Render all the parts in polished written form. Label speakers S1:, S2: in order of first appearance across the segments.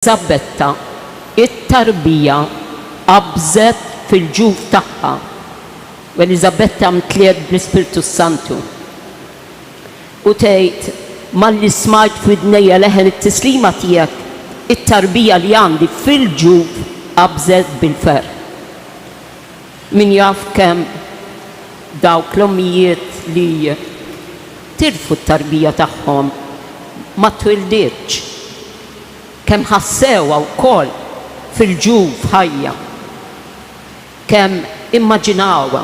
S1: Eliżabetta, it-tarbija qabżet fil-ġuf tagħha, u Eliżabetta mtliet bl-Ispirtu s-Santu. U tgħid, Malli smajt f'widnejja leħen it-tislima tiegħek, it-tarbija li għandi fil-ġuf qabżet bil-ferħ. Min jaf kemm dawk l-ommijiet li tilfu t-tarbija tagħhom ma twilditx, Kemm ħassewha wkoll fil-ġuf ħajja. Kemm immaġinawha.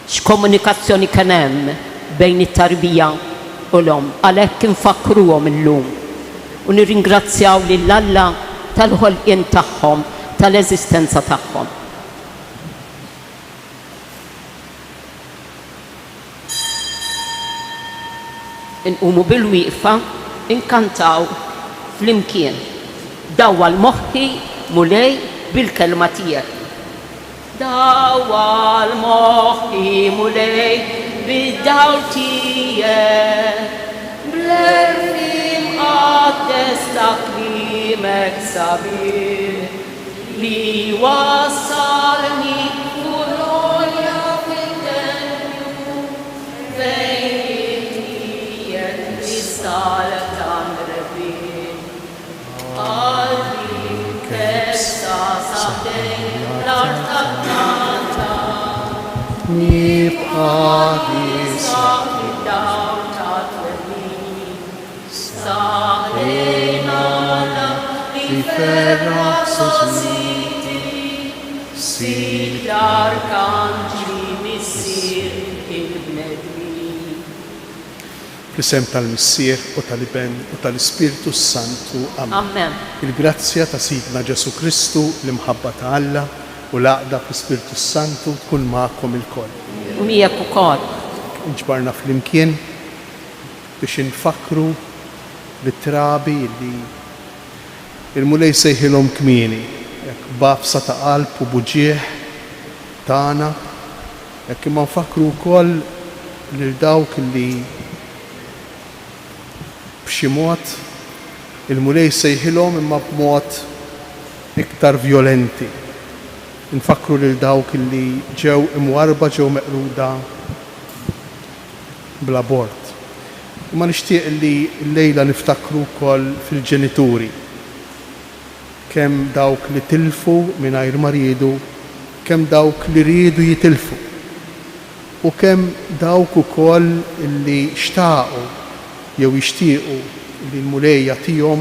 S1: X'komunikazzjoni kien hemm bejn it-tarbija u l-omm. Għalhekk infakkruhom illum u nirringrazzjaw lil Alla tal-ħolqien tagħhom, tal-eżistenza tagħhom. Inqumu bilwieqfa nkantaw flimkien. Dawwal moħħi, Mulej, bil-kelma tiegħek. Dawwal moħħi, Mulej, bid-dawl tiegħek, bl-għerf imqaddes ta' kliemek sabiħ. Li jwassalni fuq l-għolja fit-tempju fejn itqiegħed is-saltan rebbieħ. Qalbi mkebbsa sa ħdejn l-art tat-tanta.
S2: Nibqa'
S1: Nieqsa fid-dawl tat-twemmin. Sa lejn Alla li jferraħ sositi, Sid l-arkanġli Missier il-bnedmin.
S2: Fl-isem tal-Missier u tal-Iben u tal-Ispirtu s-Santu. Amen.
S1: Amen.
S2: Il-grazzja ta' Sidna Ġesù Kristu, l-imħabba ta' Alla, u l-għaqda fl-Ispirtu s-Santu tkun magħkom ilkoll.
S1: U miegħek ukoll.
S2: Inġbarna flimkien biex infakkru lit-trabi li l-Mulej sejħilhom kmieni, hekk b'għafsa ta' qalb u b'uġigħ tagħna, hekk imma nfakkru wkoll lil dawk li b'xi mod il-Mulej sejħilhom imma b'mod iktar vjolenti. Infakkru lil dawk li ġew imwarrba, ġew meqruda bl-abort. Imma nixtieq li llejla niftakru wkoll fil-ġenituri, kemm dawk li tilfu mingħajr ma riedu, kemm dawk li riedu jitilfu, u kemm dawk ukoll li xtaqu jew jixtiequ li l-Mulej jagħtihom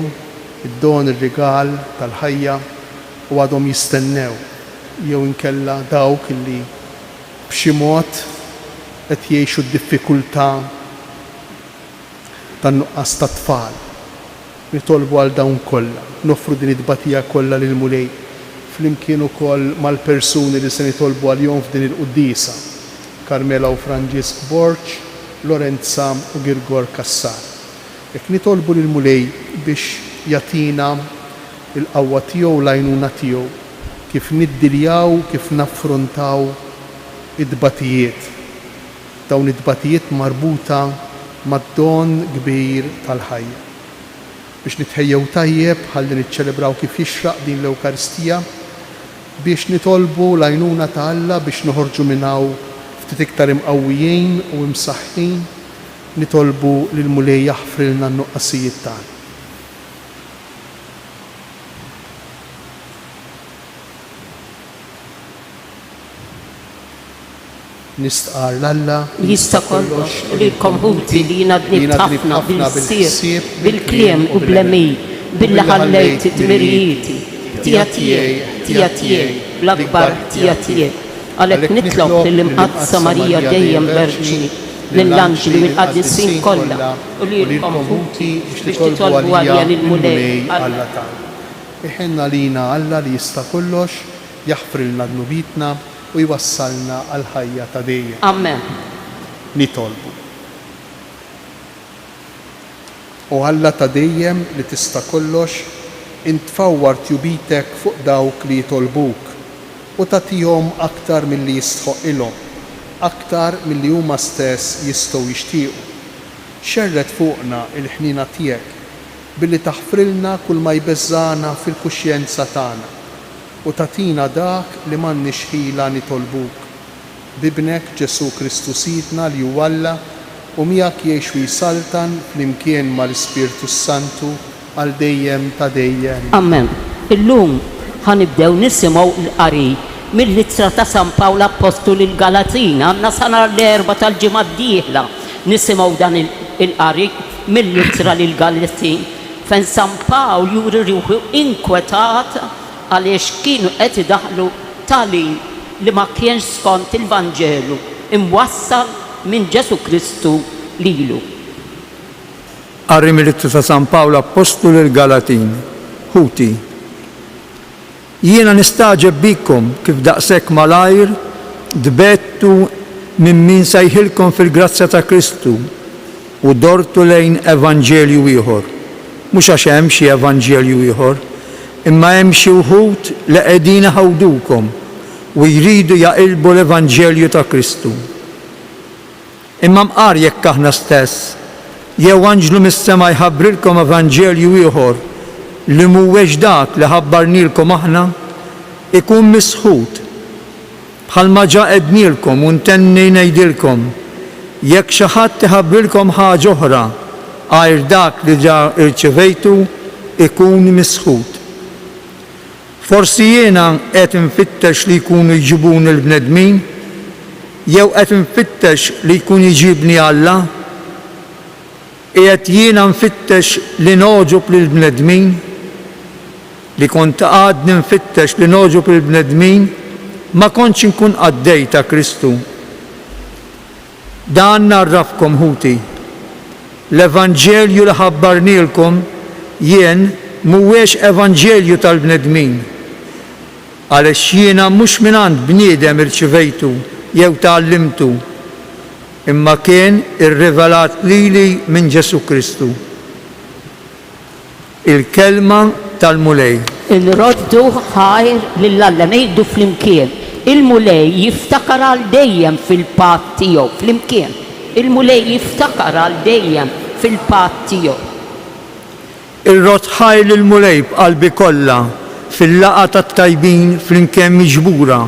S2: id-don, ir-rigal tal-ħajja u għadhom jistennew, jew inkella dawk li b'xi mod qed jgħixu d-diffikultà tan-nuqqas ta' tfal. Nitolbu għal dawn kollha, noffru din it-tbatija kollha lill-Mulej, flimkien ukoll mal-persuni li se nitolbu għalihom f'din il-quddiesa, Carmela u Franġisk Borg, Lorenza u Girgor Cassar. Hekk nitolbu lill-Mulej biex jagħtina l-qawwa tiegħu u l-għajnuna tiegħu kif niddiljaw, kif naffrontaw it-tbatijiet, dawn it-tbatijiet marbuta mad-don kbir tal-ħajja. Biex nitħejjew tajjeb ħalli niċċelebraw kif jixraq din l-Ewkaristija, biex nitolbu l-għajnuna ta' Alla biex noħorġu minn hawn ftit iktar imqawwijin u imsaħħin, nitolbu lill-Mulej jaħfrilna n-nuqqasijiet tagħna. Nistqarr 'l Alla
S1: li jista' kollox u lilkom ħuti li jiena dnibt ħafna bil-ħsieb, bil-kliem u bl-għemil, billi ħallejt dmirijieti, ħtija tiegħi, ħtija tiegħi, bl-akbar ħtija tiegħi. Għalhekk nitlob lill-Imqaddsa Marija dejjem Verġni, lill-anġli u l-qaddisin kollha, u lilkom ħuti biex titolbu għalija lill-Mulej Alla tagħna.
S2: Iħenn għalina Alla li jista' kollox, jaħfrilna dnubietna u jwassalna għall-ħajja ta' dejjem.
S1: Amen.
S2: Nitolbu. O Alla ta' dejjem li tista' kollox, int tfawwar tjubitek fuq dawk li jitolbuk u tagħtihom aktar milli jistħoqqilhom, aktar milli huma stess jistgħu jixtiequ. Xerred fuqna l-ħniena tiegħek. billi taħfrilna kull ma jbeżżagħna fil-kuxjenza tagħna, u tagħtina dak li m'għandniex ħila nitolbuk. B'Ibnek Ġesù Kristu Sidna li hu Alla u miegħek jgħix u jsaltan flimkien mal-Ispirtu s-Santu għal dejjem ta' dejjem.
S1: Amen. Illum ħa nibdew nisimgħu l-qari mill-ittra ta' San Pawl Appostlu lill-Galatin. Għandna sa nhar l-Erbgħa tal-ġimgħa d-dieħla nisimgħu dan il-qari mill-ittra lill-Galatin fejn San Pawl juri ruħu inkwetat għaliex kienu qed idaħħlu tagħlim li ma kienx skont il-Vanġelu imwassal minn Ġesù Kristu lilu.
S3: Qari mill-Ittra ta' San Pawl Appostlu lill-Galatin, Ħuti, jiena nistagħġeb bikom kif daqshekk malajr tbegħdtu minn min sejħilkom fil-grazzja ta' Kristu u dortu lejn evanġelju ieħor, mhux għax hemm xi evanġelju ieħor, imma hemm xi wħud li qegħdin iħawdukom u jridu jaqilbu l-evanġelju ta' Kristu. Imma mqar jekk aħna stess, jew anġlu mis-sema jħabbrilkom evanġelju ieħor li mhuwiex dak li ħabbarnielkom aħna, ikun misħut. Bħalma ġa għednielkom u ntenni ngħidilkom, jekk xi ħadd iħabbrilkom ħaġa oħra għajr dak li ġa rċevejtu, ikun misħut. Forsi jiena qed infittex li jkunu jġibuni l-bnedmin? Jew qed infittex li jkun jġibni Alla? Qiegħed jiena nfittex li nogħġob lill-bnedmin? Li kont għadni nfittex li nogħġob il-bnedmin, ma kontx inkun qaddej ta' Kristu. Dan ngħarrafkom, ħuti, l-evanġelju li ħabbarnielkom jien mhuwiex evanġelju tal-bnedmin, għaliex jiena mhux mingħand bniedem irċivejtu jew tgħallimtu, imma kien irrivelat lili minn Ġesù Kristu. Il-Kelma tal-Mulej.
S1: Inroddu ħajr lil Alla, ngħidu flimkien, Il-Mulej jiftakar għal dejjem fil-patt tiegħu. Flimkien, Il-Mulej jiftakar għal dejjem fil-patt tiegħu.
S3: Irrodd ħajr lill-Mulej b'qalbi kollha fil-laqgħa tat-tajbin flimkien miġbura.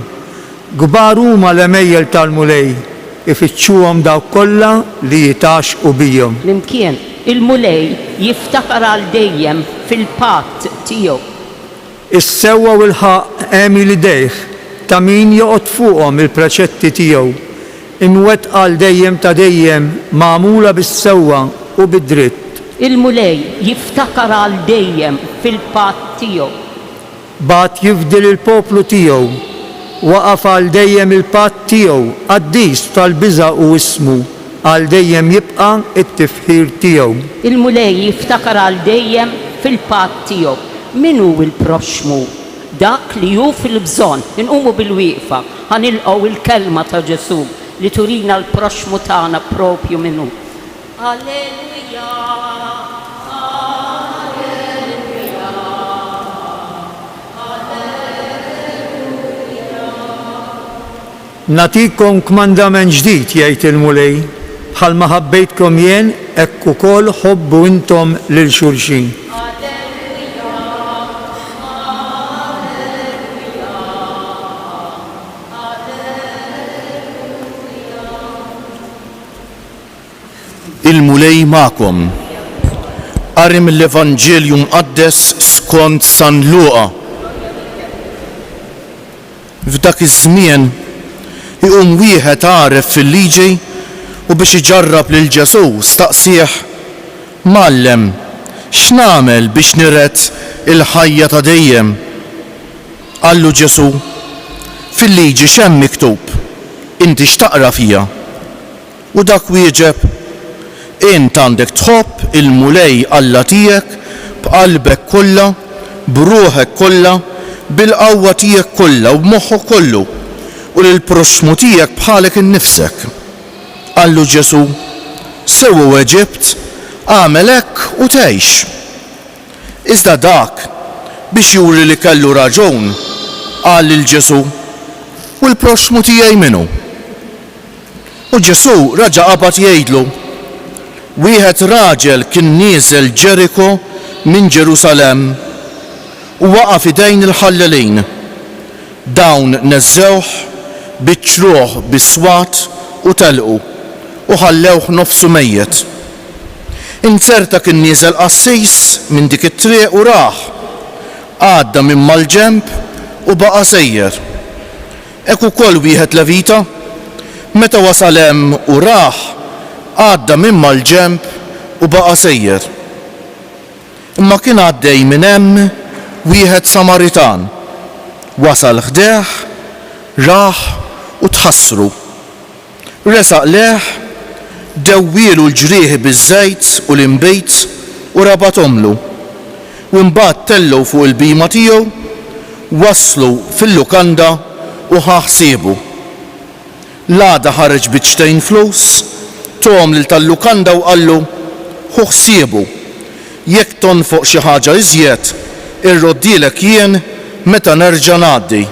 S3: Kbar huma l-għemejjel tal-Mulej, ifittxuhom dawk kollha li jitgħaxxqu bihom.
S1: Flimkien, Il-Mulej jiftakar għal dejjem fil-patt tiegħu.
S3: Is-sewwa u l-ħaqq għemil idejh, ta' min joqgħod fuqhom il-preċetti tiegħu, imwettqa għal dejjem ta' dejjem, magħmula bis-sewwa u bid-dritt.
S1: Il-Mulej jiftakar għal dejjem fil-patt tiegħu.
S3: Bagħat jifdi lill-poplu tiegħu, waqaf għal dejjem il-patt tiegħu, qaddis u tal-biża' hu ismu, għal dejjem jibqa' t-tifħir tiegħu.
S1: Il-Mulej jiftakar għal dejjem fil-patt tiegħu. Min hu l-proxxmu? Dak li hu fil-bżonn. Inqumu bilwieqfa, ħa nilqgħu l-kelma ta' Ġesù li turina l-proxxmu tagħna proprju min hu. Alleluja, Alleluja, Alleluja.
S3: Nagħtikom kmandament ġdid, jgħid il-Mulej, bħalma ħabbejtkom jien, hekk ukoll ħobbu intom lil xulxin.
S1: Alleluja, Alleluja, Alleluja.
S4: Il-Mulej magħkom. Qari mill-Evanġelju Mqaddes skont San Luqa. F'dak iż-żmien iqum wieħed għaref fil-liġi u biex iġarrab lil Ġesù staqsieh, Mgħallem, x'nagħmel biex niret il-ħajja ta' dejjem? Qallu Ġesù, Fil-liġi x'hemm miktub? Inti x'taqra fiha? U dak wieġeb, Int għandek tħobb il-Mulej Alla tiegħek b'qalbek kollha, b'ruħek kollha, bil-qawwa tiegħek kollha u b'moħħok kollu, u lill-proxxmu tiegħek bħalek innifsek. Qallu Ġesù, Sewwa weġibt, agħmel hekk u tgħix. Iżda dak, biex juri li kellu raġun, qal lil Ġesù, U l-proxxmu tiegħi min hu? U Ġesù raġa' qabad jgħidlu. Wieħed raġel kien nieżel Ġeriko minn Ġerusalemm u waqa' f'idejn il-ħallelin. Dawn neżżewh, biċċruh bis-swat u telqu, u ħallewh nofsu mejjet. Inzerta kien nieżel qassis minn dik it-triq u rah, għadda minn mal-ġenb u baqa' sejjer. Hekk ukoll wieħed Levita, meta wasal hemm u rah, għadda minn mal-ġenb u baqa' sejjer. Imma kien għaddej minn hemm wieħed Samaritan, wasal ħdejh, rah u tħassru. Resaq lejh, dewwielu l-ġrieħi biż-żejt u l-inbid u rabathomlu. U imbagħad tellgħu fuq il-bhima tiegħu, wasslu fil-lukanda u ħa ħsiebu. L-għada ħareġ biċċtejn flus, tahom lil tal-lukanda u qallu, Ħu ħsiebu. Jekk tonfoq xi ħaġa iżjed, irroddhielek jien meta nerġa' ngħaddi.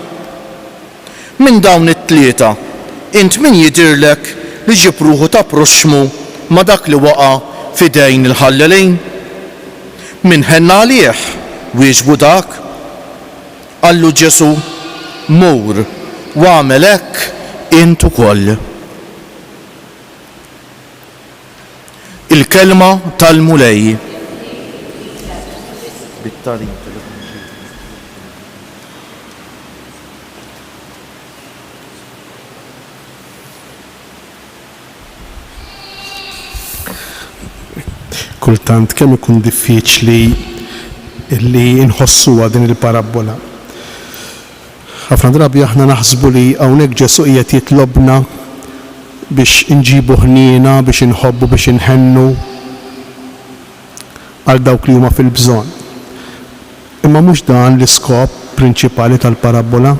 S4: Minn dawn it-tlieta, int min jidhirlek li ġieb ruħu ta' proxxmu ma' dak li waqa' f'idejn il-ħallelin? Min ħenn għalih? wieġbu dak. Qallu Ġesù, Mur u agħmel hekk int ukoll. Il-Kelma tal-Mulej. Bit-tagħlim tal-Evanġelju.
S2: Kultant kemm ikun diffiċli li nħossuha din il-parabbola. Ħafna drabi aħna naħsbu li hawnhekk Ġesù qiegħed jitlobna biex inġibu ħniena, biex inħobbu, biex inħennu għal dawk li huma fil-bżonn. Imma mhux dan l-iskop prinċipali tal-parabbola.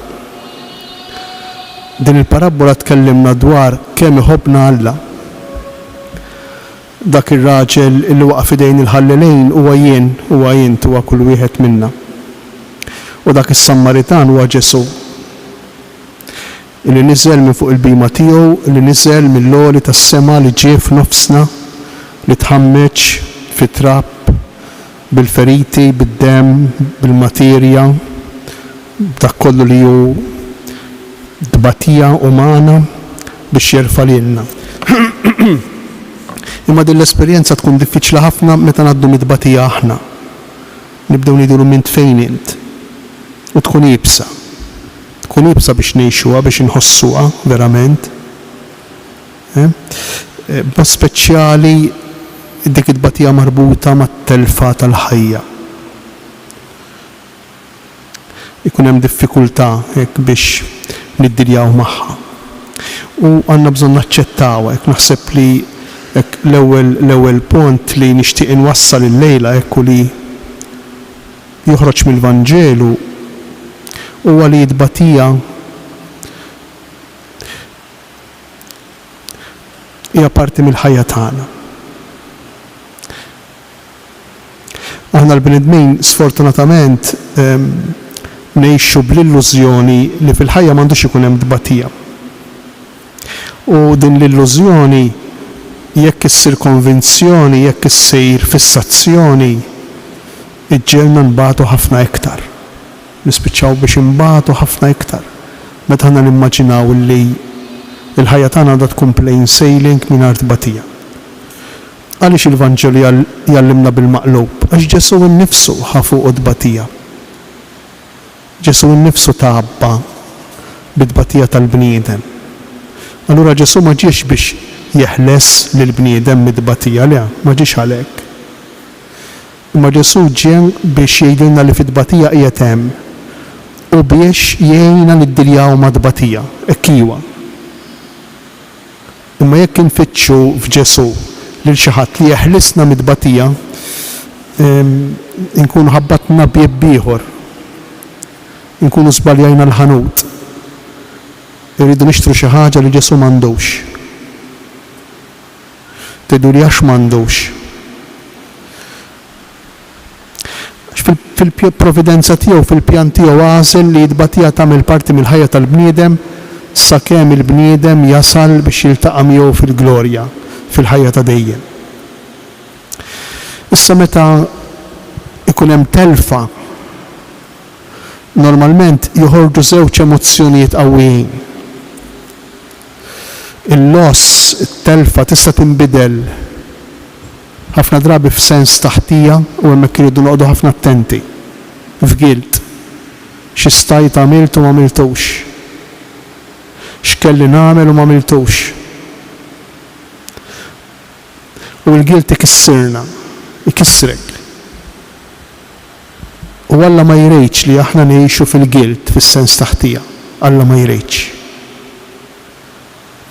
S2: Din il-parabbola tkellimna dwar kemm iħobbna Alla. Dak ir-raġel li waqa' f'idejn il-ħallelejn huwa jien, huwa int, huwa kull wieħed minna. U dak is-Sammaritan huwa Ġesù, li niżel minn fuq il-bhima tiegħu, li niżel mill-għoli tas-sema, li ġie f'nofsna, li tħammeġ fit-trab, bil-feriti, bid-demm, bil-materja, b'dak kollu li hu tbatija umana biex jerfa' lilna. Imma din l-esperjenza tkun diffiċli ħafna meta ngħaddu mit-tbatija aħna. Nibdew ngħidulu m'int fejn int? U tkun iebsa. Tkun iebsa biex ngħixuha, biex inħossuha verament. B'mod speċjali dik it-tbatija marbuta mat-telfa tal-ħajja. Ikun hemm diffikultà hekk biex niddiljaw magħha. U għandna bżonn naċċettawha hekk naħseb li hekk l-ewwel l-ewwel punt li nixtieq inwassal illejla hekk u li joħroġ mill-Vanġelu huwa li t-tbatija Hija parti mill-ħajja tagħna. Aħna l-bnedmin sfortunatament ngħixu bl-illużjoni li fil-ħajja m'għandux ikun hemm tbatija. U din l-illużjoni jekk issir konvinzjoni, jekk issir fissazzjoni, iġġegħelna nbatu ħafna iktar. Nispiċċaw biex inbatu ħafna iktar meta aħna nimmaġinaw li l-ħajja tagħna għandha tkun plain sailing mingħajr tbatija. Għaliex il-Vanġelu jgħallimna bil-maqlub? Għax Ġesù nnifsu ħa fuqu t-tbatija. Ġesù nnifsu tgħabba bit-tbatija tal-bniedem. Allura Ġesù ma ġiex biex jeħles lill-bniedem mit-tbatija, le, ma ġiex għalhekk. Imma Ġesù ġie biex jgħidilna li fit-tbatija qiegħed hemm u biex jgħinna niddiljaw mat-tbatija. Hekk iwa. Imma jekk infittxu f'Ġesù lil xi ħadd li jeħlisna mit-tbatija, inkunu ħabbatna bieb b'ieħor. Inkunu żbaljajna l-ħanut. Irridu nixtru xi ħaġa li Ġesù m'għandux. Tgħiduli għax m'għandux. Għax fil-providenza tiegħu, fil-pjan tiegħu għażel li t-tbatija tagħmel parti mill-ħajja tal-bniedem sakemm il-bniedem jasal biex jiltaqa' miegħu fil-glorja, fil-ħajja ta' dejjem. Issa meta ikun hemm telfa, normalment joħorġu żewġ emozzjonijiet qawwijin. Il-loss, it-telfa tista' tinbidel ħafna drabi f'sens ta' ħtija u hemmhekk irridu noqogħdu ħafna attenti, f'guilt. Xi stajt għamilt u m'għamiltux. X'kelli nagħmel u m'għamiltux. U l-guilt ikissirna, ikissrek. U Alla ma jridx li aħna ngħixu fil-guilt, fis-sens ta' ħtija. Alla ma jridx.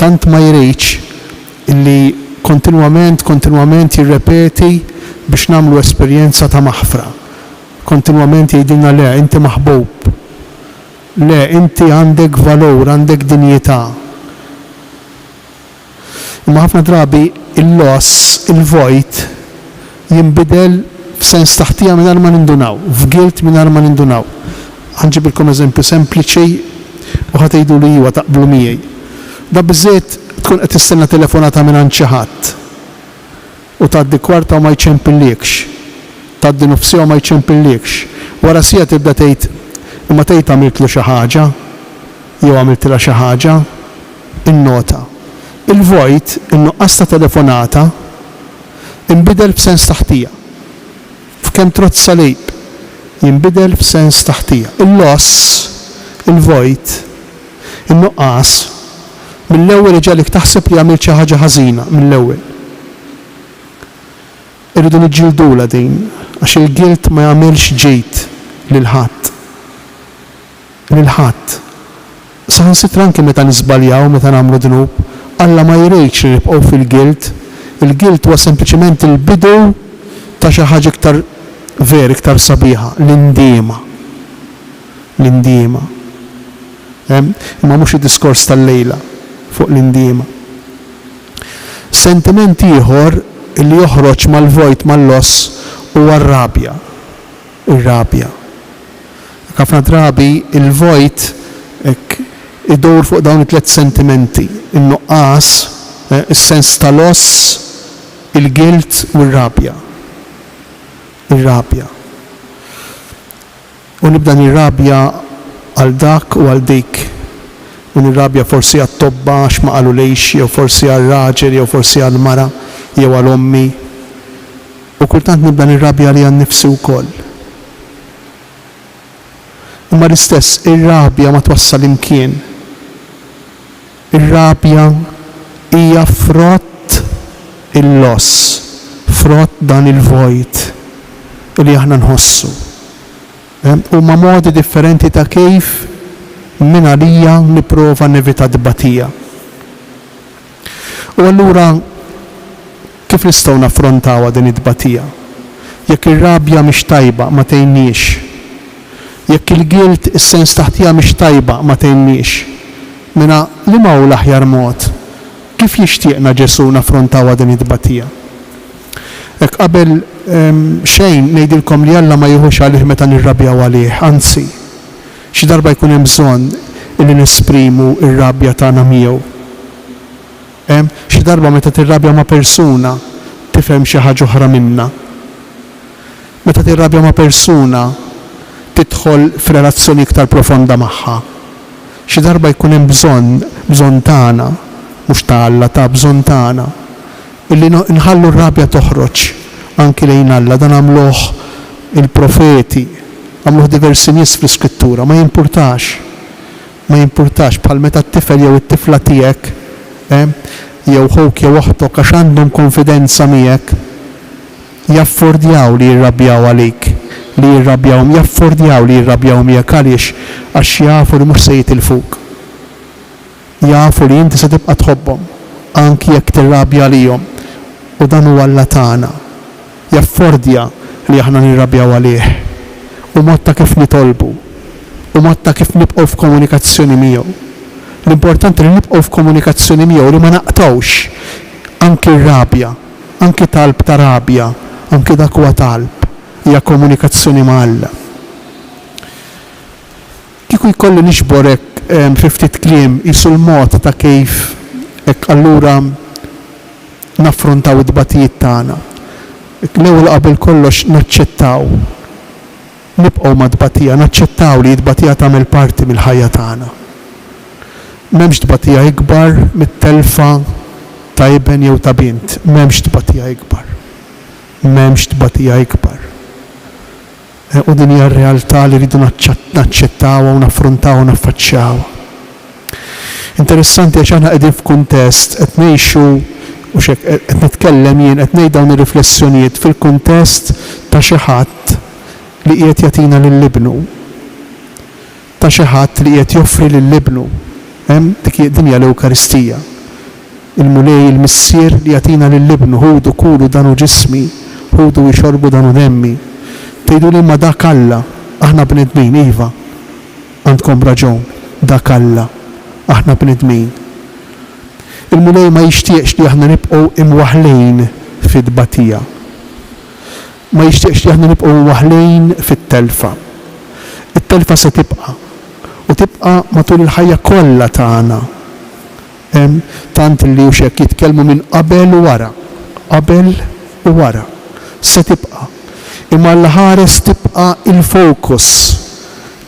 S2: Tant ma jridx illi kontinwament, kontinwament jirrepeti biex nagħmlu esperjenza ta' maħfra. Kontinwament jgħidilna le, inti maħbub. Le, inti għandek valur, għandek dinjità. Imma ħafna drabi il-loss, il-vojt, jinbidel f'sens ta' ħtija mingħajr ma nindunaw, f'guilt mingħajr ma nindunaw. Ħa nġibilkom eżempju sempliċi u ħa tgħiduli iwa taqblu miegħi. Da biżżejjed tkun qed tistenna telefonata mingħand xi ħadd u tgħaddi kwarta u ma jċempilliekx, tgħaddi nofs siegħa u ma jċempilliekx. Wara siegħa tibda tgħid imma tgħid għamiltlu xi ħaġa jew għamiltilha xi ħaġa. Innota, Il-vojt, in-nuqqas ta' telefonata, inbidel f'sens ta' ħtija. F'kemm trodd salib, jinbidel f'sens ta' ħtija. Il-loss, il-vojt, in-nuqqas, mill-ewwel iġegħlek taħseb li għamilt xi ħaġa ħażina, mill-ewwel. Irridu niġġildulha din, għax il-guilt ma jagħmilx ġid lil ħadd. Lil ħadd. Saħansitra anki meta niżbaljaw, meta nagħmlu dnub, Alla ma jridx li nibqgħu fil-guilt. Il-guilt huwa sempliċement il-bidu ta' xi ħaġa iktar vera, iktar sabiħa, l-indiema. L-indiema. Imma mhux id-diskors tal-lejla fuq l-indiema. Sentiment ieħor li joħroġ mal-vojt, mal-loss, huwa r-rabja. Ir-rabja. Ħafna drabi il-vojt hekk idur fuq dawn it-tlett sentimenti, in-nuqqas, is-sens ta' loss, il-guilt u r-rabja. Ir-rabja. U nibda nirrabja għal dak u għal dik. U nirrabja forsi għat-tobba għax ma qalulix, jew forsi għar-raġel, jew forsi għall-mara, jew għal ommi. U kultant nibda nirrabja għalija nnifsi wkoll. Imma l-istess, ir-rabja ma twassal imkien. Ir-rabja hija frott il-loss, frott dan il-vojt li aħna nħossu. Huma modi differenti ta' kif mingħalija nipprova nevita t-tbatija. U allura kif nistgħu naffrontawha din it-tbatija? Jekk ir-rabja mhix tajba, ma tgħinniex. Jekk il-guilt, is-sens ta' ħtija mhix tajba, ma tgħinniex. Mela liema hu l-aħjar mod? Kif jixtieqna Ġesù naffrontawha din it-tbatija? Hekk qabel xejn ngħidilkom li Alla ma jiħux għalih meta nirrabjaw għalih, anzi, xi darba jkun hemm bżonn illi nesprimu r-rabja tagħna miegħu. Xi darba meta tirrabja ma' persuna tifhem xi ħaġa oħra minnha. Meta tirrabja ma' persuna tidħol f'relazzjoni iktar profonda magħha. Xi darba jkun hemm bżonn, bżonn tagħna, mhux ta' Alla, ta' bżonn tagħna, illi nħallu r-rabja toħroġ anki lejn Alla. Dan għamluh il-profeti, għamluh diversi nies fl-Iskrittura, ma jimpurtax. Ma jimpurtax, bħal meta t-tifel jew it-tifla tiegħek, eh, jew ħuk jew oħtok għax għandhom konfidenza miegħek, jaffordjaw li jirrabjaw għalik, li jirrabjaw, jaffordjaw li jirrabjaw miegħek għaliex? Għax jafu li mhux se jitilfuk. Jafu li inti se tibqa' tħobbhom, anki jekk tirrabja għalihom. U dan hu Alla tagħna. Jaffordja li aħna nirrabjaw għalih. Hu mod ta' kif nitolbu. Hu mod ta' kif nibqgħu f'komunikazzjoni miegħu. L-importanti li nibqgħu f'komunikazzjoni miegħu, li ma naqtgħux. Anki r-rabja, anki talb ta' rabja, anki dak huwa talb, hija komunikazzjoni ma' Alla. Kieku jkolli niġbor hekk fi ftit kliem qisu l-mod ta' kif hekk allura naffrontaw it-tbatijiet tagħna. L-ewwel u qabel kollox naċċettaw, nibqgħu mat-tbatija, naċċettaw li t-tbatija tagħmel parti mill-ħajja tagħna. M'hemmx tbatija ikbar mit-telfa ta' iben jew ta' bint, m'hemmx tbatija ikbar. M'hemmx tbatija ikbar. U din hija r-realtà li rridu naċċettawha u naffrontawha u naffaċċjawha. Interessanti għax aħna qegħdin f'kuntest qed ngħixu u x'hekk qed nitkellem jien qed ngħid dawn ir-riflessjonijiet fil-kuntest ta' xi ħadd li qiegħed jagħtina lil ibnu. Ta' xi ħadd li qiegħed joffri lil ibnu. Hemm dik din hija l-Ewkaristija. Il-Mulej, il-Missier, li jagħtina lil Ibnu, Ħudu, kulu, dan hu ġismi, ħudu ixorbu, dan hu demmi. Tgħiduli imma dak Alla, aħna bnedmin, iva, għandkom raġun, dak Alla, aħna bnedmin. Il-Mulej ma jixtieqx li aħna nibqgħu imwaħħlin fit-tbatija. Ma jixtieqx li aħna nibqgħu imwaħħlin fit-telfa. It-telfa se tibqa' u tibqa' matul il-ħajja kollha tagħna. Hemm tant li hux hekk jitkellmu minn qabel u wara, qabel u wara. Se tibqa'. Imma Alla ħares tibqa' il-focus,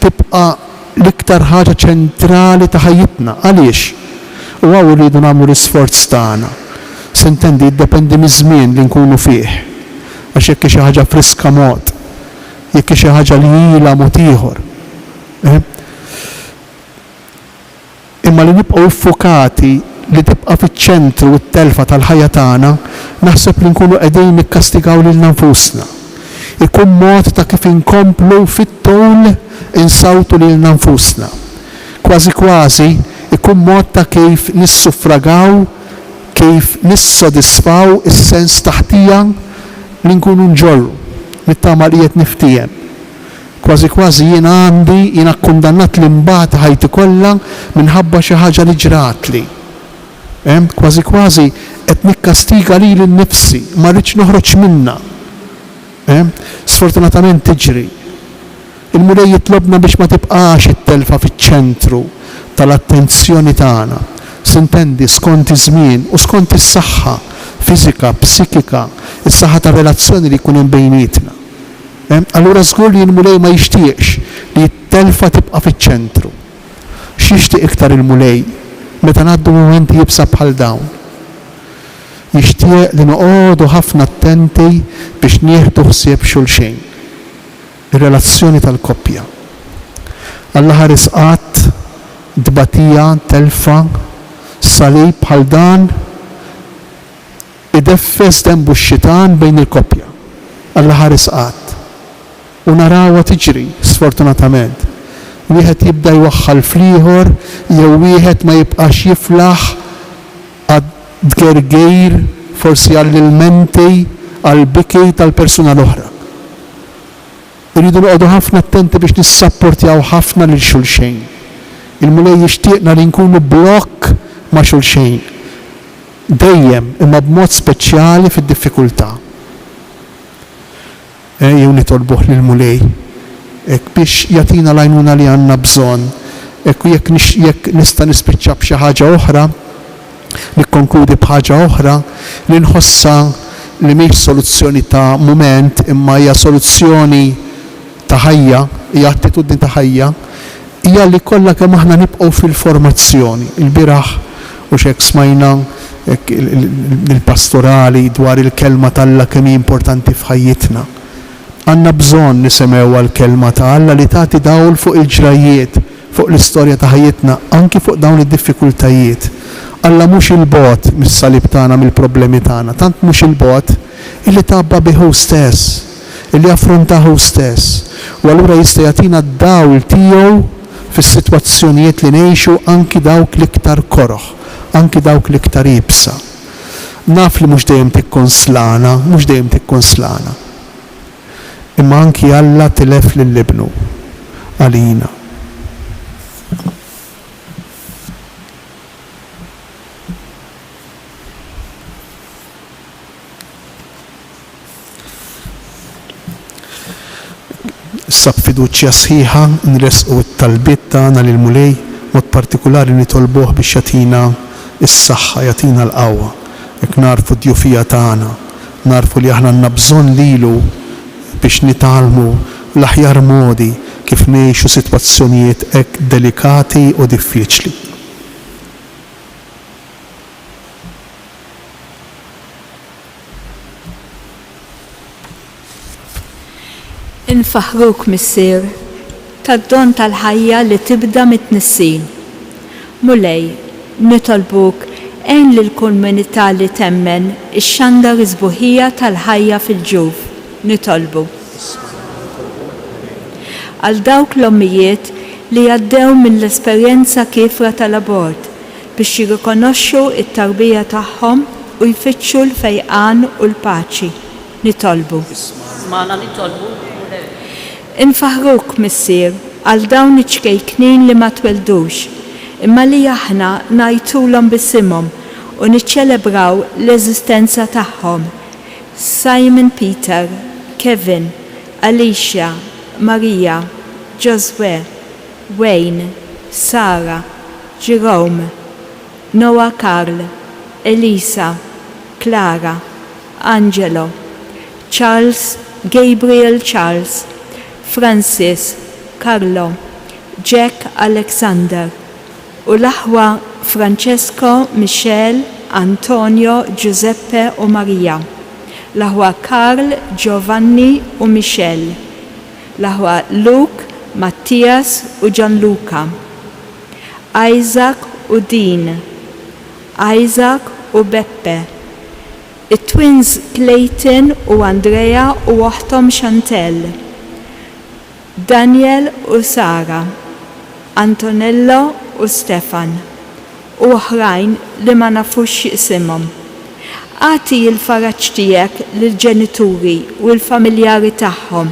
S2: tibqa' l-iktar ħaġa ċentrali ta' ħajjitna. Għaliex? U hawn irridu nagħmlu l-isforz tagħna. Sintendi jiddependi miż-żmien li nkunu fih. Għax jekk hi xi ħaġa friska mod, jekk hi xi ħaġa li ilha mod ieħor. Eh? Imma li nibqgħu ffukati li tibqa' fiċ-ċentru t-telfa tal-ħajja tagħna, naħseb li nkunu qegħdin nikkastigaw lilna nfusna. Ikun mod ta' kif inkomplu fit-tul insawtu lilna nfusna. Kważi kważi ikun mod ta' kif nissuffragaw, kif nissodisfaw is-sens ta' ħtija li nkunu nġorru. Nittama li qiegħed niftiehem. Kważi kważi jiena għandi, jiena kkundannat li nbati ħajti kollha minħabba xi ħaġa li ġratli. Fhemt? Kważi kważi qed nikkastiga lili nnifsi, ma rridx noħroġ minnha. Fhemt? Sfortunatament tiġri. Il-Mulej jitlobna biex ma tibqax it-telfa fiċ-ċentru tal-attenzjoni tagħna. Sintendi, skont iż-żmien u skont is-saħħa fiżika, psikika, is-saħħa tar-relazzjoni li jkun hemm bejnietna. Allura żgur li l-Mulej ma jixtieqx li t-telfa tibqa' fiċ-ċentru. X'jixtieq iktar il-Mulej meta ngħaddu mumenti iebsa bħal dawn? Jixtieq li noqogħdu ħafna attenti biex nieħdu ħsieb xulxin. Ir-relazzjoni tal-koppja. Alla ħares qatt tbatija, telfa, salib bħal dan Ideffes denbu x-xitan bejn il-koppja. Alla ħares qatt. U narawha tiġri, sfortunatament. Wieħed jibda jwaħħal fl-ieħor jew wieħed ma jibqax jiflaħ għat-tgergir, forsi għall-ilmenti, għall-biki tal-persuna l-oħra. Irridu noqogħdu ħafna attenti biex nissapportjaw ħafna lil xulxejn. Il-Mulej jixtieqna li nkunu blokk ma' xulxejn. Dejjem, imma b'mod speċjali fid-diffikultà. Ejjew nitolbuh lill-Mulej hekk biex jagħtina l-għajnuna li għandna bżonn. Hekk u jekk jekk nista' nispiċċa b'xi ħaġa oħra, nikkonkludi b'ħaġa oħra li nħossha li mhix soluzzjoni ta' mument imma hija soluzzjoni ta' ħajja, hija attitudni ta' ħajja, hija li kollha kemm aħna nibqgħu fil-formazzjoni. Ilbieraħ hux hekk smajna hekk il-pastorali dwar il-Kelma t'Alla kemm hi importanti f'ħajjitna. Għandna bżonn nisimgħuha l-Kelma ta' Alla li tagħti dawl fuq il-ġrajjiet, fuq l-istorja ta' ħajjitna, anki fuq dawn id-diffikultajiet. Alla mhux 'il bogħod mis-salib tagħna, mill-problemi tagħna, tant mhux 'il bogħod illi tgħabba bih hu stess. li affrontah hu stess, u allura jista' jagħtina d-dawl tiegħu fis-sitwazzjonijiet li ngħixu anki dawk l-iktar koroh, anki dawk l-iktar iebsa. Naf li mhux dejjem tikkonslana, mhux dejjem tikkonslana. Imma anki Alla tilef lil Ibnu għalina. Issa b'fiduċja sħiħa nressqu t-talbiet tagħna lill-Mulej, b'mod partikulari nitolbuh biex jagħtina s-saħħa, jagħtina l-qawwa, hekk nagħrfu d-djufija tagħna. Nagħrfu li aħna għandna bżonn lilu biex nitgħallmu l-aħjar modi kif ngħixu sitwazzjonijiet hekk delikati u diffiċli.
S5: Infaħħruk, Missier, tad-don tal-ħajja li tibda mit-tnissil. Mulej, nitolbuk għin lill-komunità li temmen ixxandar is-sbuħija tal-ħajja fil-ġuf. Nitolbu. Għal dawk l-ommijiet li għaddew mill-esperjenza kiefra tal-abort biex jirrikonoxxu t-tarbija tagħhom u jfittxu l-fejqan u l-paċi. Nitolbu.
S1: Ismagħna nitolbuk, Mulej.
S5: Infaħħruk, Missier, għal dawn iċ-ċkejknin li ma tweldux, imma li aħna ngħajtulhom b'isimhom u niċċelebraw l-eżistenza tagħhom, Simon Peter, Kevin, Alicia, Maria, Josué, Wayne, Sara, Jerome, Noah Karl, Elisa, Clara, Angelo, Charles, Gabriel Charles, Francis, Carlo, Jack Alexander, u l-aħwa Francesco, Michelle, Antonio, Giuseppe u Maria, l-aħwa Karl, Giovanni u Michelle, l-aħwa Luke, Mattias u Gianluca, Isaac u Dean, Isaac u Beppe, it-twins Clayton u Andrea u oħthom Chantelle, Daniel u Sara, Antonello u Stefan, u oħrajn li ma nafux x'isimhom. Agħti l-faraġ tiegħek lill-ġenituri u l-familjari tagħhom,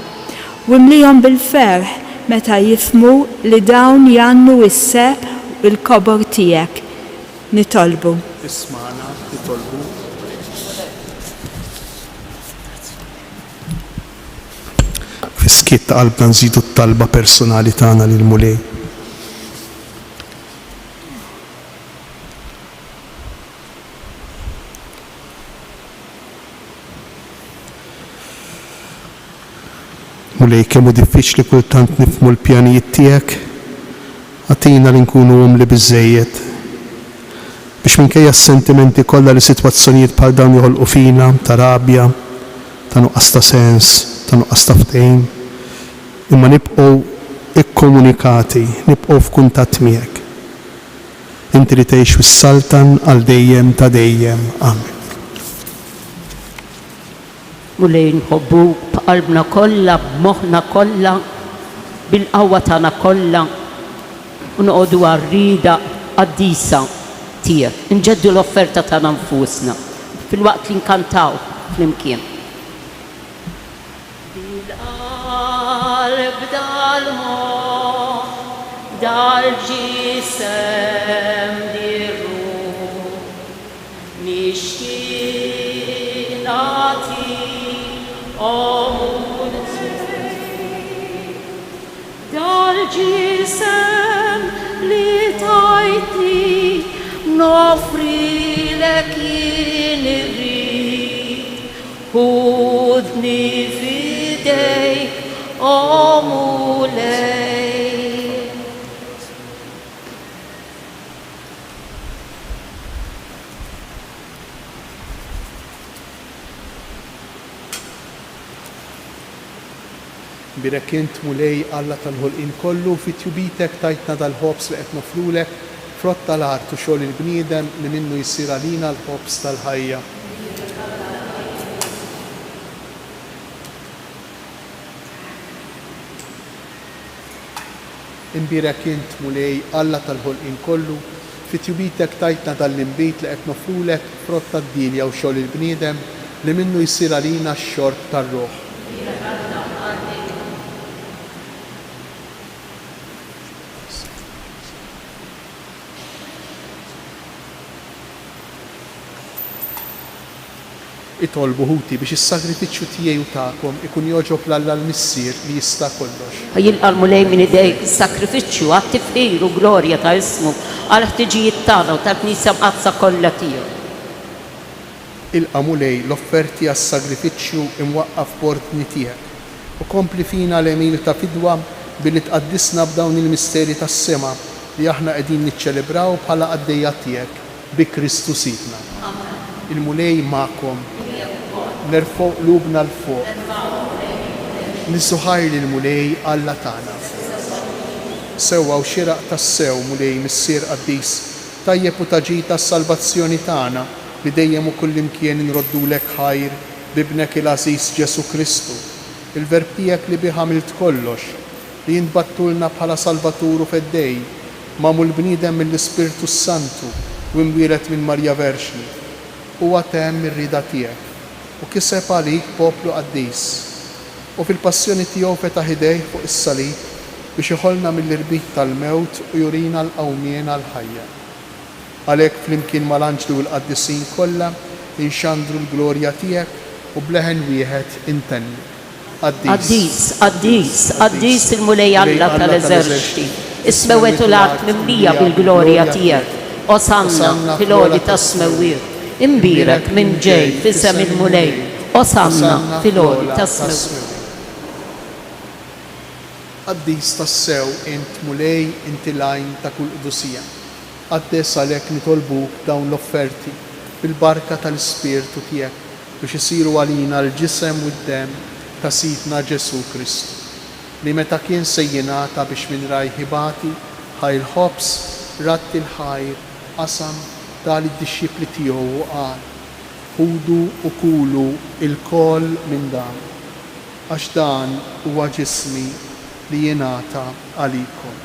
S5: u imlihom bil-ferħ meta jifhmu li dawn jgħannu s-sebħ u l-kobor tiegħek. Nitolbu.
S2: Ismagħna, nitolbu. Fis-skiet ta' qalbna nżidu t-talba personali tagħna lill-Mulej. Mulej, kemm hu diffiċli kultant nifhmu l-pjanijiet tiegħek, agħtina li nkunu umli biżżejjed biex minkejja s-sentimenti kollha li sitwazzjonijiet bħal dawn joħolqu fina, ta' rabja, ta' nuqqas ta' sens, ta' nuqqas ta' ftehim, imma nibqgħu kkomunikati, nibqgħu f'kuntatt miegħek. Inti li tgħix u ssaltan għal dejjem ta' dejjem. Amen.
S1: Mulej nħobbuk b'qalbna kollha, b'moħħna kollha, bil-qawwa tagħna kollha u noqogħdu għar-rieda qaddisa tiegħek. Inġeddu l-offerta tagħna nfusna filwaqt li nkantaw flimkien. Dil-qalb, dal-moħħ, dal-ġisem, dir-ruħ. Nixtieq nagħti, o Mulej, dal-ġisem li tajtni noffrilek jien irrid, ħudni f'idejk, o Mulej.
S2: Imbierek int, Mulej, Alla tal-ħolqien kollu, fi tjubitek tajtna dal-ħobż li qed noffrulek, frott tal-art u xogħol il-bniedem li minnu jsir għalina l-ħobż tal-ħajja. Imbierek int, Mulej, Alla tal-ħolqien kollu, fi tjubitek tajtna dan l-inbid li qed noffrulek, frott tad-dielja u xogħol il-bniedem, li minnu jsir għalina x-xorb tar-ruħ.
S1: Imbierek Alla għal dejjem.
S2: Itolbu, ħuti, biex is-sagrifiċċju tiegħi u tagħkom ikun jogħġob 'l Alla l-Missier li jista' kollox.
S1: Ħa jilqa' l-Mulej minn idejk is-sagrifiċċju għat-tifħir u glorja ta' ismu, għall-ħtiġijiet tagħna u tal-Knisja Mqaddsa kollha tiegħu.
S2: Ilqa' Mulej l-offerti għas-sagrifiċċju imwaqqaf b'ordni tiegħek, u kompli fina l-għemil ta' fidwa billi tqaddisna b'dawn il-misteri tas-sema li aħna qegħdin niċċelebraw bħala qaddejja tiegħek, bi Kristu Sidna. Il-Mulej magħkom. Nerfgħu qlubna 'l fuq. Niżżu ħajr lill-Mulej Alla tagħna. Sewwa u xieraq tassew, Mulej, Missier qaddis, tajjeb u ta' ġid għas-salvazzjoni tagħna, li dejjem u kullimkien inroddulek ħajr b'Ibnek il-għażiż Ġesù Kristu, il-Verb tiegħek li bih għamilt kollox, li int bgħattulna bħala Salvatur u Feddej, magħmul bniedem mill-Ispirtu s-Santu u imwieled minn Marija Verġni. Huwa temm ir-rieda tiegħek, u kiseb għalik poplu qaddis. U fil-passjoni tiegħu fetaħ idejh fuq is-salib biex iħollna mill-irbit tal-mewt u jurina l-qawmien għall-ħajja. Għalhekk flimkien mal-anġli u l-qaddisin kollha inxandru l-glorja tiegħek u b'leħen wieħed intennu. Qaddis.
S1: Qaddis, qaddis, qaddis il-Mulej Alla tal-eżerċti, is-smewwiet u l-art mimlija bil-glorja tiegħek. Osanna fil-għoli tas-smewwiet. Imbierek min ġej f'isem il-Mulej. Osanna fil-għoli tas-smewwiet.
S2: Qaddis tassew int, Mulej, inti l-għajn ta' kull qdusija. Qaddes għalhekk nitolbuk dawn l-offerti bil-barka tal-Ispirtu tiegħek biex isiru għalina l-ġisem u d-demm ta' Sidna Ġesù Kristu, li meta kien se jingħata biex minn rajh ibati, ħa il-ħobż, radd il-ħajr, qasam, ta lid-dixxipli tiegħu u qal, Ħudu u kulu lkoll minn dan, għax dan huwa ġismi li jingħata għalikom.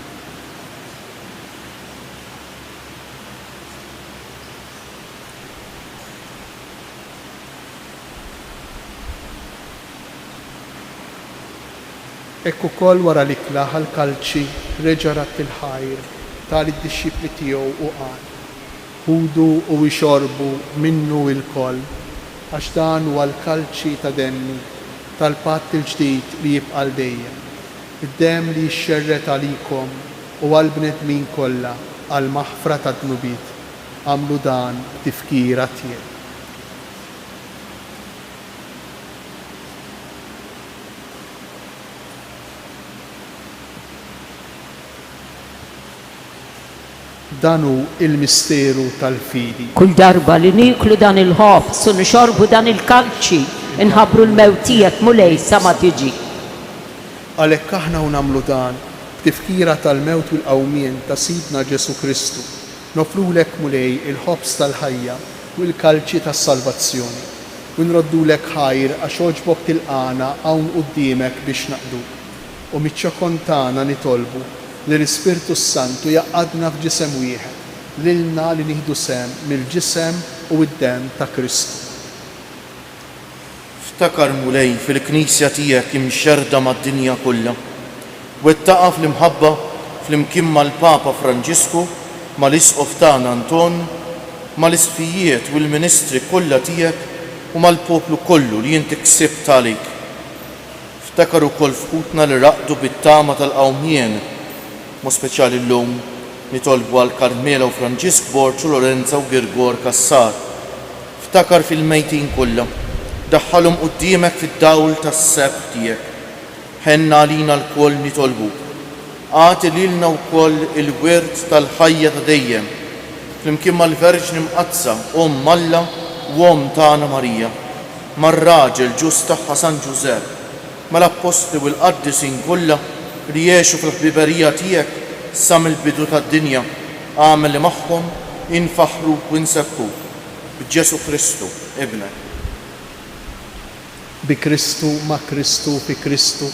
S2: Hekk ukoll wara l-ikla ħa l-kalċi, reġa' radd il-ħajr, ta lid-dixxipli tiegħu u qal, Ħudu u ixorbu minnu ilkoll, għax dan huwa l-kalċi ta' demmi, tal-patt il-ġdid li jibqa' għal dejjem, id-demm li jixxerred għalikom u għall-bnedmin kollha għall-maħfra tad-dnubiet. Agħmlu dan b'tifkira tiegħi. Dan hu l-misteru tal-fidi.
S1: Kull darba li nieklu dan il-ħobż u nixorbu dan il-kalċi, inħabbru l-mewt tiegħek, Mulej, sa ma tiġi.
S2: Għalhekk aħna u nagħmlu dan, b'tifkira tal-mewt u l-qawmien ta' Sidna Ġesù Kristu, Noffrulek, Mulej, il-ħobż tal-ħajja u l-kalċi tas-salvazzjoni, u nroddulek ħajr għax għoġbok tilqagħna hawn quddiemek biex naqduk. U miċ-ċokon tagħna nitolbu li l-Ispirtu s-Santu jgħaqqadna f'ġisem wieħed, lilna li nieħdu sehem mill-ġisem u d-demm ta' Kristu.
S4: Ftakar, Mulej, fil-Knisja tiegħek imxerrda mad-dinja kollha. Wettaqha fl-imħabba flimkien mal-Papa Franġisku, mal-Isqof tagħna Anton, mal-Isqfijiet u l-ministri kollha tiegħek u mal-poplu kollu li inti ksibt għalik. Ftakar ukoll f'ħutna li raqdu bit-tama tal-qawmien, b'mod speċjali llum nitolbu għal Carmela u Franġisk Borg u Lorenza u Girgor Cassar. Ftakar fil-mejtin kollha, daħħalhom quddiemek fid-dawl tas-sebħ tiegħek. Ħenn għalina lkoll nitolbuk. Agħti lilna wkoll il-wirt tal-ħajja ta' dejjem, flimkien mal-Verġni Mqaddsa, Omm Alla u Omm tagħna Marija, mar-raġel ġust tagħha San Ġużepp, mal-Appostli u l-qaddisin kollha li għexu fil-ħbiberija tiegħek sa mill-bidu tad-dinja, agħmel li magħhom infaħħruk u nsebbħuk. B'Ġesù Kristu, Ibnek.
S2: Bi Kristu, ma' Kristu, fi Kristu,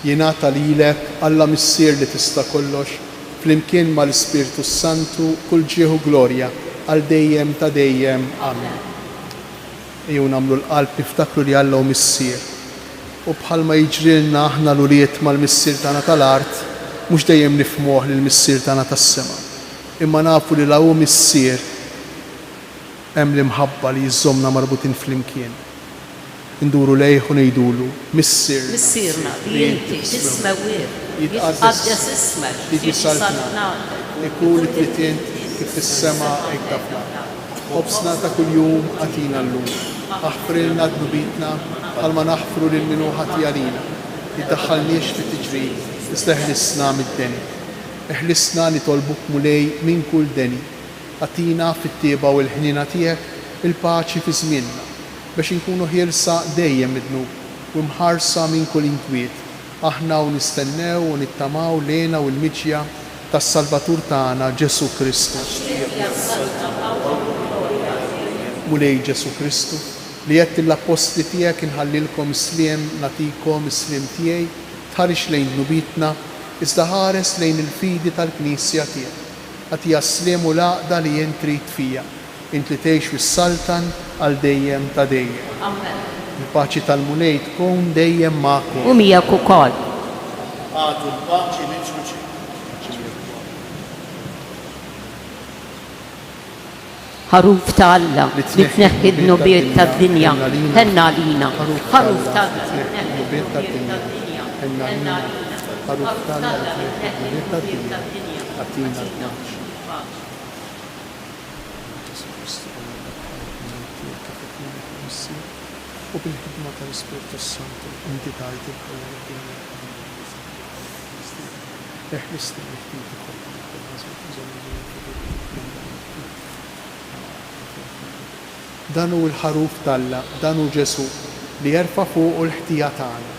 S2: jingħata lilek, Alla Missier li tista' kollox, flimkien ma' l-Ispirtu s-Santu, kull ġieħ u glorja, għal dejjem ta' dejjem. Amen. Ejjew nagħmlu l-qalb niftakru li Alla hu Missier. U bħalma jiġrilna aħna l-ulied mal-Missier tagħna tal-art, mhux dejjem nifhmuh lill-Missier tagħna tas-sema. Imma nafu li la hu Missier, Hemm l-imħabba li żżommna marbutin flimkien. Induru lejh u ngħidulu, Missierna.
S1: Missierna li inti fis-smewwiet, jitqaddes ismek, tiġi saltnatek,
S2: ikun li trid int kif fis-sema hekk fl-art. Ħobżna ta' kuljum agħtina llum. Aħfrilna dnubietna bħalma naħfru lil min hu ħati għalina. Iddaħħalniex fit-tiġrib, iżda eħlisna mid-deni. Eħlisna, nitolbuk Mulej, minn kull deni. Agħtina, fit-tjieba u l-ħniena tiegħek, il-paċi fi żmienna, bex inkunu ħielsa dejjem mid-dnub u imħarsa minn kull inkwiet, aħna u nistennew u nittamaw l-hena u l-miġja tas-Salvatur tagħna, Ġesù Kristu. Mulej Ġesù Kristu, li għedt lill-appostli tiegħek inħallilkom is-sliem, nagħtikom is-sliem tiegħi, tħarisx lejn dnubietna, iżda ħares lejn il-fidi tal-Knisja tiegħek. Agħtiha s-sliem u l-għaqda li int trid fija, int li tgħix u ssaltan għal dejjem ta' dejjem.
S1: Amen.
S2: Il-paċi tal-Mulej tkun dejjem magħkom.
S1: U miegħek ukoll.
S4: Agħtu l-paċi lil xulxin.
S2: Paċi miegħek ukoll.
S1: Ħaruf ta' Alla, li tneħħi d-dnubiet tad-dinja, ħenn għalina. Ħaruf ta' Alla, li tneħħi d-dnubiet tad-dinja, ħenn għalina.
S2: Ħaruf ta' Alla, li tneħħi d-dnubiet tad-dinja, agħtina l-paċi. U bil-ħidma tal-Ispirtu s-Santu, inti tajt il-ħajja lid-dinja. Eħlisni mill-ħtijiet kollha li jkollna Dan hu l-Ħaruf t'Alla, dan hu Ġesù, li jerfa' fuqu l-ħtija tagħna.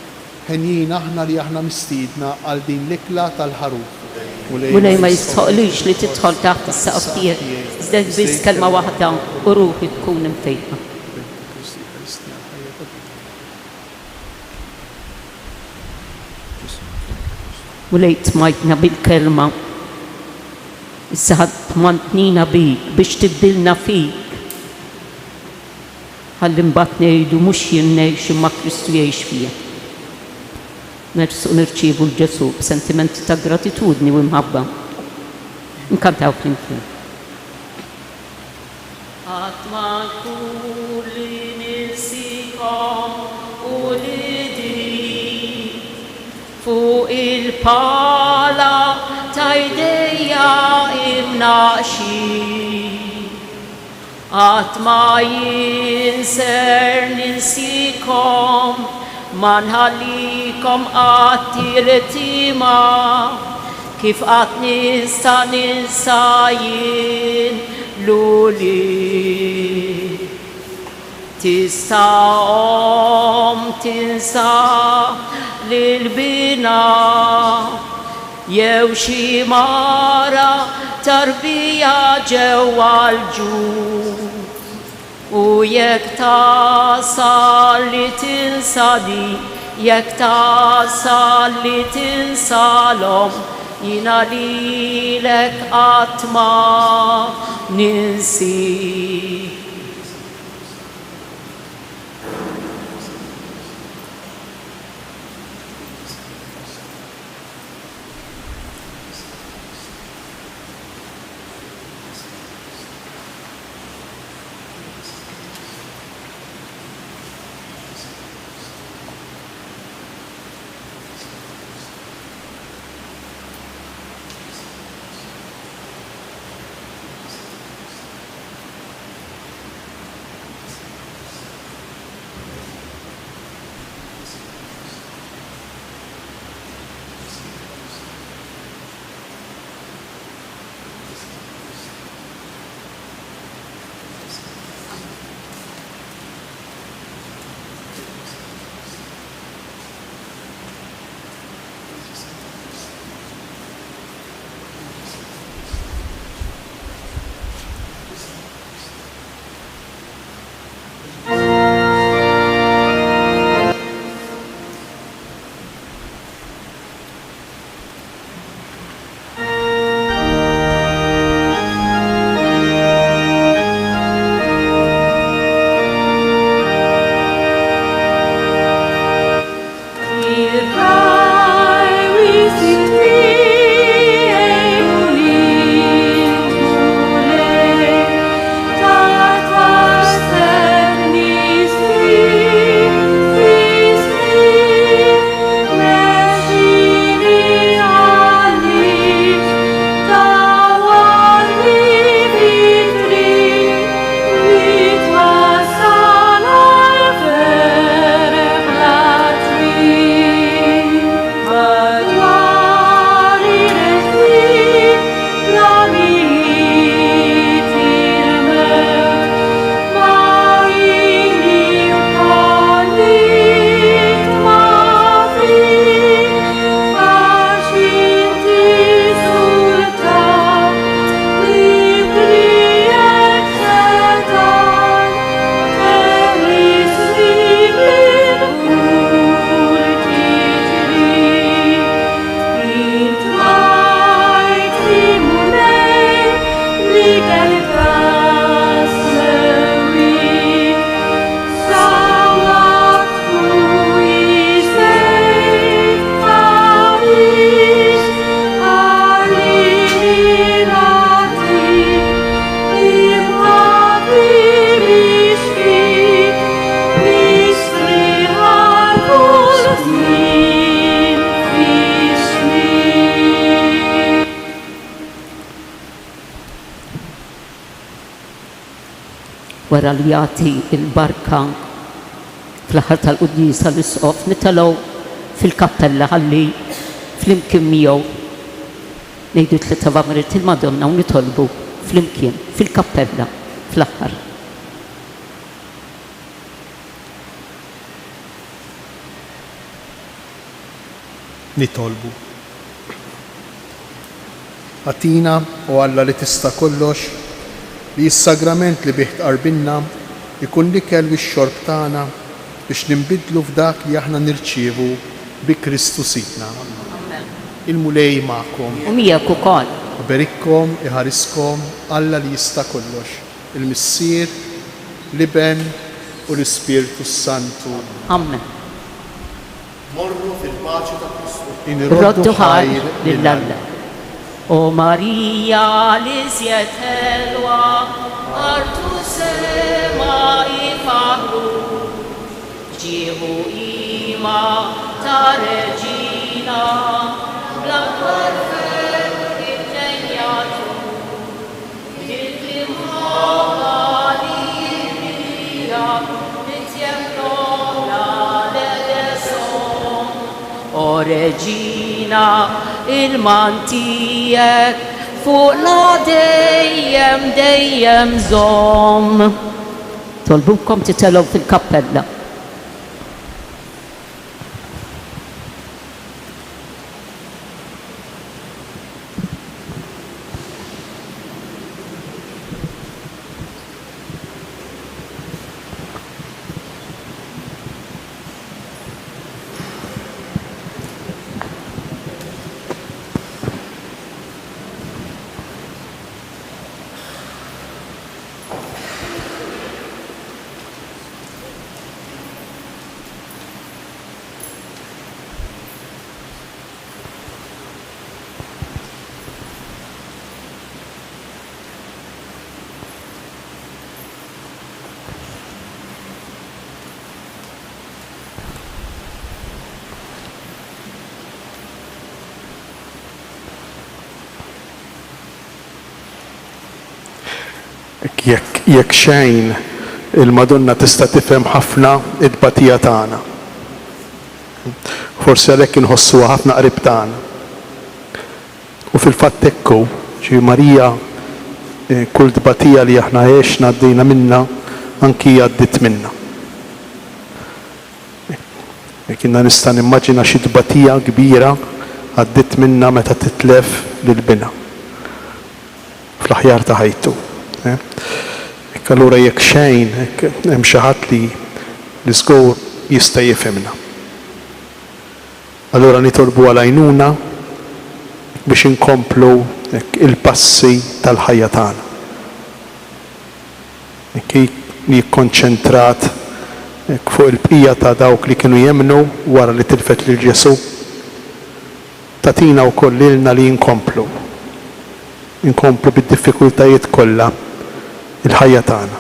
S2: Henjin aħna li aħna mistiedna għal din l-ikla tal-Ħaruf.
S1: Mulej ma jistħoqqlix li tidħol taħt is-saqaf tiegħi, iżda għid biss kelma waħda u ruħi tkun imfejqa. Mulej tmajtna bil-kelma, issa ħa tmantnina bik biex tibdilna fik. Ħalli mbagħad ngħidu mhux jien ngħix imma Kristu jgħix fija. Nersqu nirċievu 'l Ġesù b'sentimenti ta' gratitudni u imħabba. Nkantaw flimkien. Qatt ma nkun li ninsikom uliedi Fuq il-pala ta' jdejja imnaqqxin. Qatt ma jien ser ninsikom, ma nħallikom qatt iltiema, Kif qatt nista' ninsa jien l-ulied? Tista' omm tinsa lil binha jew xi mara tarbija ġewwa l-ġuf? U jekk tasal li tinsa din, jekk tasal li tinsa l-omm, jiena lilek qatt ma ninsik. Wara li jagħti l-barka fl-aħħar tal-quddiesa l-Isqof nitelgħu fil-kappella ħalli flimkien miegħu ngħidu t-tliet Ave Maria il-Madonna u nitolbu flimkien fil-kappella fl-aħħar.
S2: Nitolbu. Agħtina, o Alla li tista' kollox, li s-sagrament li bih tqarbinna jkun l-ikel u x-xorb tagħna biex ninbidlu f'dak li aħna nirċievu bi Kristu Sidna.
S1: Amen.
S2: Il-Mulej magħkom.
S1: U miegħek ukoll.
S2: Iberikkom, iħariskom, Alla li jista' kollox, il-Missier, l-Iben, u l-Ispirtu s-Santu.
S1: Amen.
S4: Morru fil-paċi ta' Kristu.
S1: Inroddu ħajr lil Alla. O Marija l-iżjed ħelwa, art u sema jfaħħruk, b'ġieħ u qima ta' Reġina, bl-akbar ferħ it-tnejn jagħtuk. Dik l-imħabba li hi kbira li tjemplora l-edesom. O Reġina, il-man tiegħek fuqna dejjem dejjem żomm. Tolbukom titelgħu fil-kappella.
S2: Jekk jekk xejn, il-Madonna tista' tifhem ħafna t-tbatija tagħna. Forsi għalhekk inħossuha ħafna qrib tagħna. U fil-fatt hekk hu, ġifieri Marija kull tbatija li aħna għexna għaddejna minnha, anki hi għaddiet minnha. Jekk jiena nista' nimmaġina xi tbatija kbira għaddiet minnha meta titlef lil binha fl-aħjar ta' ħajtu. Hekk allura jekk xejn, hekk hemm xi ħadd li li żgur jista' jifhimna. Allura nitolbu għal għajnuna biex inkomplu hekk il-passi tal-ħajja tagħna. Hekk hi li kkonċentrat hekk fuq il-bqija ta' dawk li kienu jemmnu wara li tilfet lil Ġesù. Tagħtina wkoll lilna li nkomplu, inkomplu bid-diffikultajiet kollha il-ħajja tagħna.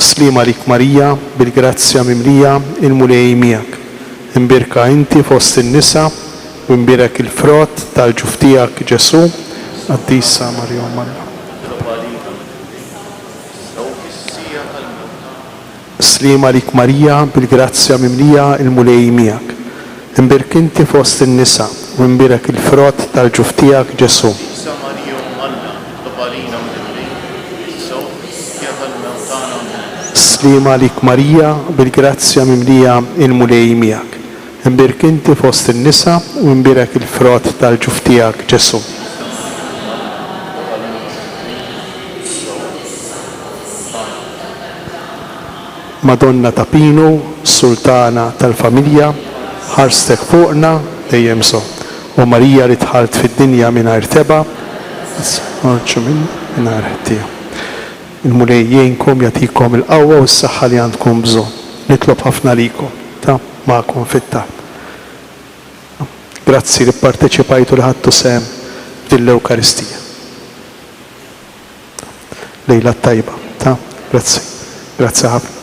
S2: Sliem għalik Marija, bil-grazzja mimlija, il-Mulej miegħek. Imbierka inti fost in-nisa, u imbierek il-frott tal-ġuf tiegħek Ġesù. Qaddisa Marija Omm Alla.
S4: Itlob għalina midinbin, issa u fis-siegħa tal-mewt tagħna.
S2: Sliem għalik Marija, bil-grazzja mimlija, il-Mulej miegħek. Imbierk inti fost in-nisa, u imbierek il-frott tal-ġuf tiegħek, Ġesù.
S4: Qaddisa Marija Omm Alla, itlob għalina mdinbin, issa u fis-siegħa tal-mewt tagħna. Ammen.
S2: Sliem għalik Marija, bil-grazzja mimlija, il-Mulej miegħek. Imbierk inti fost in-nisa, u imbierek il-frott tal-ġuf tiegħek, Ġesù.
S4: Qaddisa Marija Omm Alla, itlob għalina mdinbin, issa u fis-siegħa tal-mewt tagħna.
S2: Madonna ta' Pinu, Sultana tal-familja, ħarstek fuqna dejjem żomm. O Marija li dħalt fid-dinja mingħajr tebgħa, oħroġ mingħajr ħtija. Il-Mulej jgħinkom jagħtikom il-qawwa u s-saħħa li għandkom bżonn. Nitlob ħafna għalikom, ta' magħkom fit-talb. Grazzi li pparteċipajtu li ħadtu sehem f'din l-Ewkaristija. Lejla t-tajba, ta? Grazzi. Grazzi ħafna.